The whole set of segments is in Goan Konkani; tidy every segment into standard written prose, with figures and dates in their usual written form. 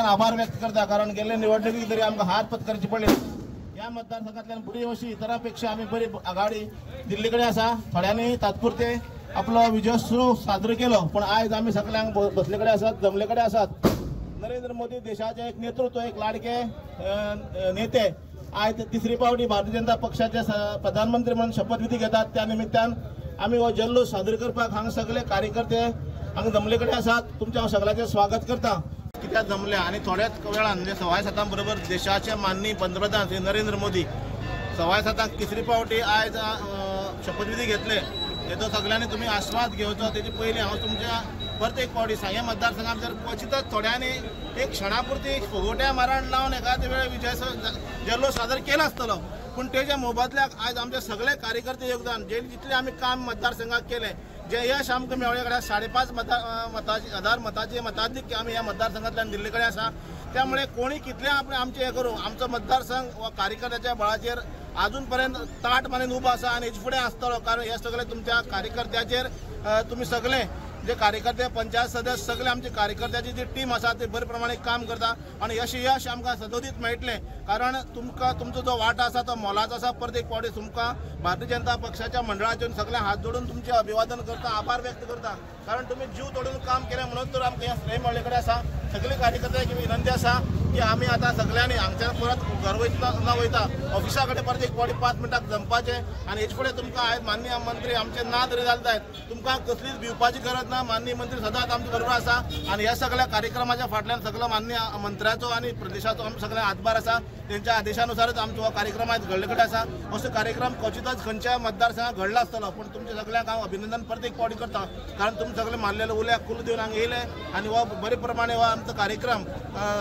मनांतल्यान आभार व्यक्त करता, कारण गेल्ले निवडणुकीक तरी आमकां हार पत्करची पडली। ह्या मतदारसंघातल्यान बरी अशी इतरां पेक्षा आमी बरी आघाडी दिल्ली कडेन आसा। थोड्यांनी तात्पुरते आपलो विजयोत्सव साजरो केलो, पूण आयज आमी सगळ्यांक बसले कडेन आसात, जमले कडेन आसात। नरेंद्र मोदी देशाचे एक नेतृत्व, एक लाडके नेते आयज तिसरी पावटी भारतीय जनता पक्षाचे प्रधानमंत्री म्हणून शपथविधी घेतात। त्या निमित्तान आमी हो जल्लोष सादर करपाक हांगा सगळे कार्यकर्ते हांगा जमले कडेन आसात। तुमचें हांव सगळ्यांचें स्वागत करता। कित्याक जमले आनी थोड्याच वेळान म्हणजे 7:15 बरोबर देशाचे माननीय पंतप्रधान श्री नरेंद्र मोदी 7:15 तिसरी पावटी आयज शपथविधी घेतले। हेचो सगळ्यांनी तुमी आस्वाद घेवचो। तेजे पयलीं हांव तुमच्या परत एक पावटी सांगें मतदारसंघात जर क्वचितच थोड्यांनी एक क्षणापुरती फुगोट्या मारण लावन एखाद्या वेळ विजय जल्लोष सादर केला आसतलो, पूण तेज्या मोबदल्याक आयज आमचे सगळे कार्यकर्ते योगदान जे जितलें आमी काम मतदारसंघात केलें, जे यश आमकां मेळ्ळें कडेन 5,500 हजार मताचे मताधिक्य आमी ह्या मतदारसंघांतल्यान दिल्ले कडेन आसा। त्यामुळे कोणी कितलें आपणें आमचें हें करूं, आमचो मतदारसंघ वा कार्यकर्त्याच्या बळाचेर अजून पर्यंत ताट मानेन उबो आसा आनी हेजे फुडें आसतलो, कारण हे सगळे तुमच्या कार्यकर्त्याचेर तुमी सगळे जे कार्यकर्ते, पंचायत सदस्य, सगळे आमचे कार्यकर्त्याची जी टीम आसा ते बरे प्रमाणे काम करता आनी यश यश आमकां सदोदीत मेळटलें, कारण तुमकां तुमचो जो वांटो आसा तो मोलाचो आसा। परत एक फावटी तुमकां भारतीय जनता पक्षाच्या मंडळाचेर सगळे हात जोडून तुमचें अभिवादन करता, आभार व्यक्त करता, कारण तुमी जीव तोडून काम केलें म्हणून तर आमकां हें श्रेय मेळ्ळे कडेन आसा। सगळे कार्यकर्त्यांक विनंती आसा की आमी आतां सगळ्यांनी हांगच्यान परत घर वयता ना वयता ऑफिसा कडेन परत एक फावटी 5 मिनटां जमपाचें आनी हेचे फुडें तुमकां आयज माननीय मंत्री आमचे ना तरी जाले जायत, तुमकां कसलीच भिवपाची गरज ना। माननीय मंत्री सदांच आमचे बरोबर आसा आनी ह्या सगळ्या कार्यक्रमाच्या फाटल्यान सगळो माननीय मंत्र्याचो आनी प्रदेशाचो आमचो सगळ्या हातभार आसा। तेंच्या आदेशानुसारच आमचो हो कार्यक्रम आयज घडले कडेन आसा। असो कार्यक्रम क्वचितच खंयच्याय मतदारसंघात घडला आसतलो, पूण तुमचे सगळ्यांक हांव अभिनंदन परत एक फावटी करता, कारण तुमी सगळे मानलेले उल्याक कुल दिवन हांगा येयले आनी हो बरे प्रमाणे हो आमचो कार्यक्रम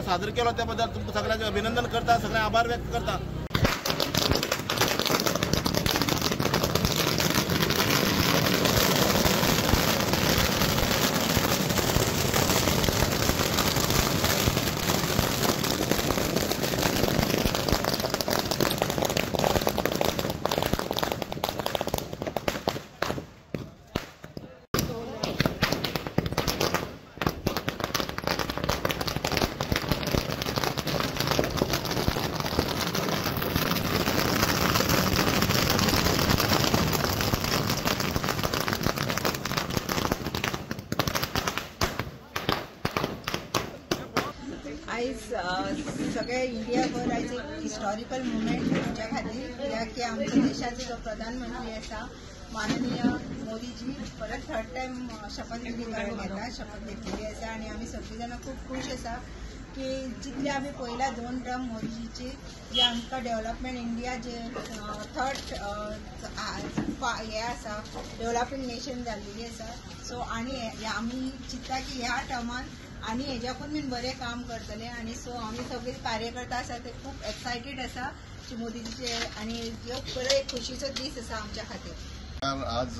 सादर केलो, त्या बद्दल तुमकां सगळ्यांचें अभिनंदन करता, सगळ्यांक आभार व्यक्त करता। आयज सगळे इंडियाभर आयज एक हिस्टॉरिकल मुवमेंट आमच्या खातीर, कित्याक की आमच्या देशाचे जो प्रधानमंत्री आसा माननीय मोदीजी परत थर्ड टायम शपथविधी करून घेता, शपथ घेतलेली आसा आनी आमी सगळीं जाणां खूब खूश आसा की जितले आमी पयला 2 टर्म मोदीजीची जे आमकां डेव्हलपमेंट इंडिया जे थर्ड हे आसा डेव्हलपींग नेशन जाल्लेली आसा। सो आनी आमी चिंत्ता की ह्या टर्मान आनी हेज्याकून बीन बरें काम करतले आनी सो आमी सगळे कार्यकर्ता आसा ते खूब एक्सायटेड आसा की मोदीजीचे आनी ह्यो बरो एक खुशीचो दीस आसा आमच्या खातीर। आज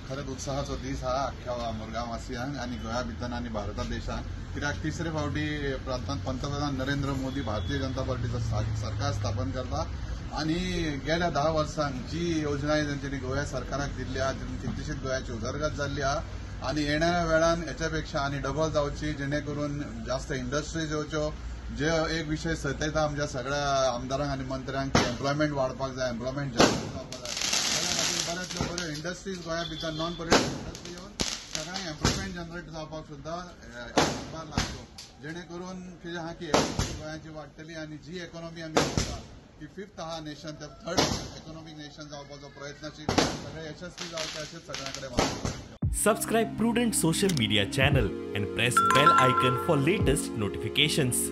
खरेंच उत्साहाचो दीस हा अख्ख्या मुरगांव वासियांक आनी गोंया भितर आनी भारता देशांत, कित्याक तिसरे फावटी पंतप्रधान नरेंद्र मोदी भारतीय जनता पार्टीचो सरकार स्थापन करता आनी गेल्या 10 वर्सांक जी योजना तेंच्यांनी गोंया सरकाराक दिल्ली आहा, कितलीशीच गोंयाची उदरगत जाल्ली आहा आनी येणाऱ्या वेळान हेच्या पेक्षा आनी डबल जावची, जेणे करून जास्त इंडस्ट्रीज येवच्यो। जे एक विशय सतयता आमच्या सगळ्या आमदारांक आनी मंत्र्यांक की एम्प्लॉयमेंट वाडपाक जाय, एम्प्लॉयमेंट जनरेट जावपाक जाय, त्या खातीर बऱ्यांतल्यो बऱ्यो इंडस्ट्रीज गोंया भितर नॉन पॉलिटिकल इंडस्ट्री येवन सगळ्यांक एम्प्लॉयमेंट जनरेट जावपाक सुद्दां हातभार लागचो, जेणे करून कितें आहा की इकॉनॉमी गोंयाची वाडटली आनी जी इकॉनॉमी आमी करता ती 5th आहा नेशन, ते 3rd economic nation जावपाचो प्रयत्नशील सगळे यशस्वी जावचे अशेंच सगळ्यां कडेन मागता। Subscribe Prudent Social Media channel and press bell icon for latest notifications.